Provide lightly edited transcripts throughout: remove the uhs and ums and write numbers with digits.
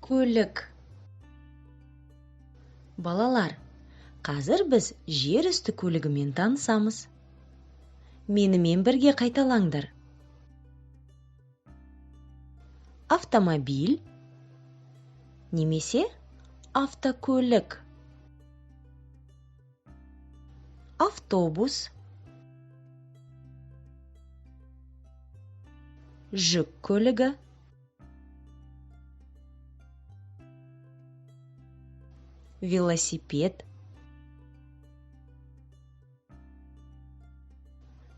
Көлік. Балалар, қазір біз жер үсті көлігімен танысамыз. Менімен бірге қайталаңдар. Автомобиль немесе автокөлік. Автобус. Жүк көлігі. Велосипед.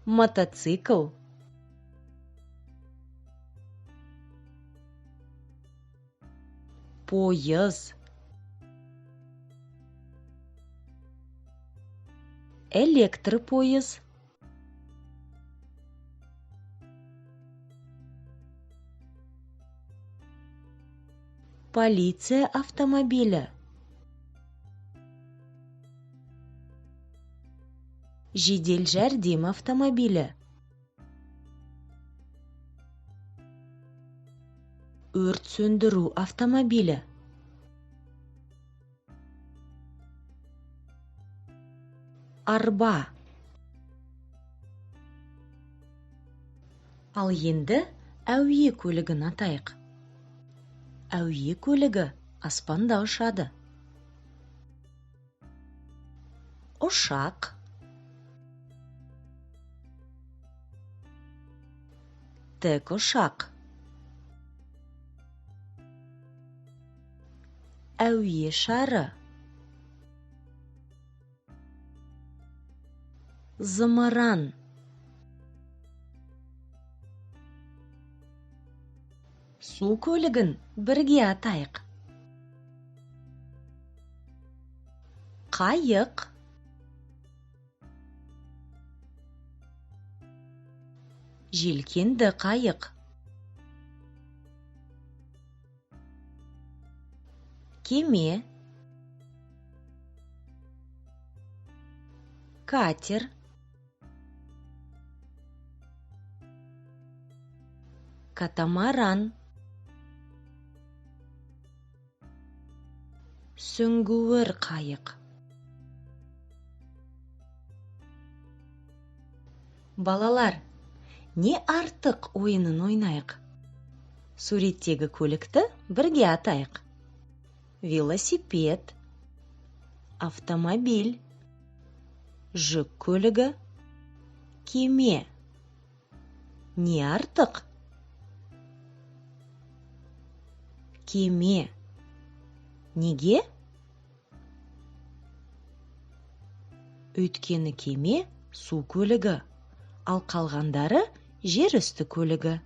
Мотоцикл. Пойыз. Электропойыз. Полиция автомобилі. Жедел жәрдем автомобилі. Өрт сөндіру автомобилі. Арба. Ал енді әуе көлігін атайық. Әуе көлігі аспанда ұшады. Ұшақ. Тікұшақ. Әуе шары. Зымыран. Су көлігін бірге атайық. Қайық. Желкенді қайық. Кеме. Катер. Катамаран. Сүңгуір қайық. Балалар, не артық ойынын ойнайық. Суреттегі көлікті бірге атайық. Велосипед, автомобиль, жүк көлігі, кеме. Не артық? Кеме. Неге? Өйткені кеме су көлігі, ал қалғандары жер үсті көлігі.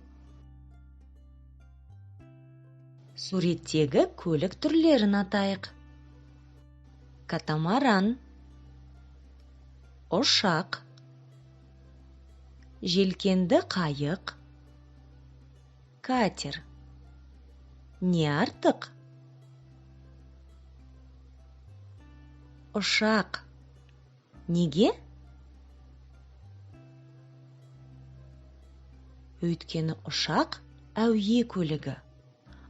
Суреттегі көлік түрлерін атайық. Катамаран, ұшақ, желкенді қайық, катер. Не артық? Ұшақ. Неге? Өйткені ұшақ әуе көлігі,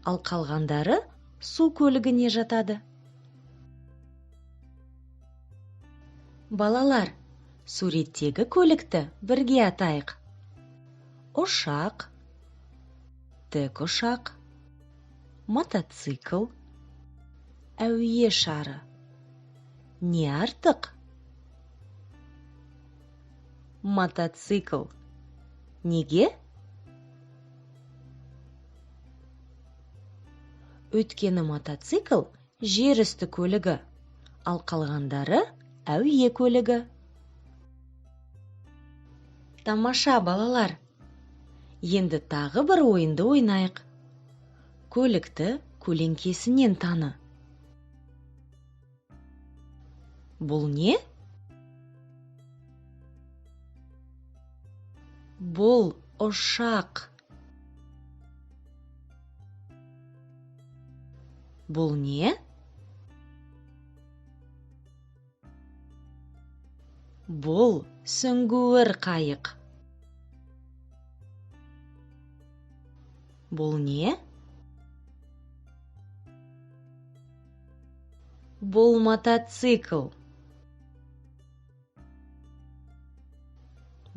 ал қалғандары су көлігіне жатады. Балалар, суреттегі көлікті бірге атайық. Ұшақ, тікұшақ, мотоцикл, әуе шары. Не артық? Мотоцикл. Неге? Өйткені мотоцикл жер үсті көлігі, ал қалғандары әуе көлігі. Тамаша, балалар! Енді тағы бір ойынды ойнайық. Көлікті көлеңкесінен таны. Бұл не? Бұл ұшақ. Бұл не? Бұл сүңгуір қайық. Бұл не? Бұл мотоцикл.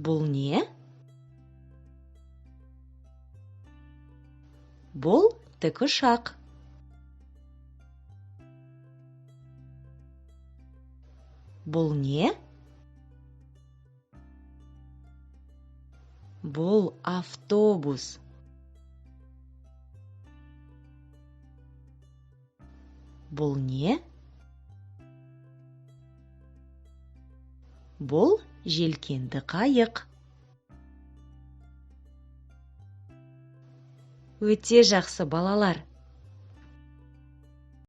Бұл не? Бұл тікұшақ. Бұл не? Бұл автобус. Бұл не? Бұл желкенді қайық. Өте жақсы, балалар.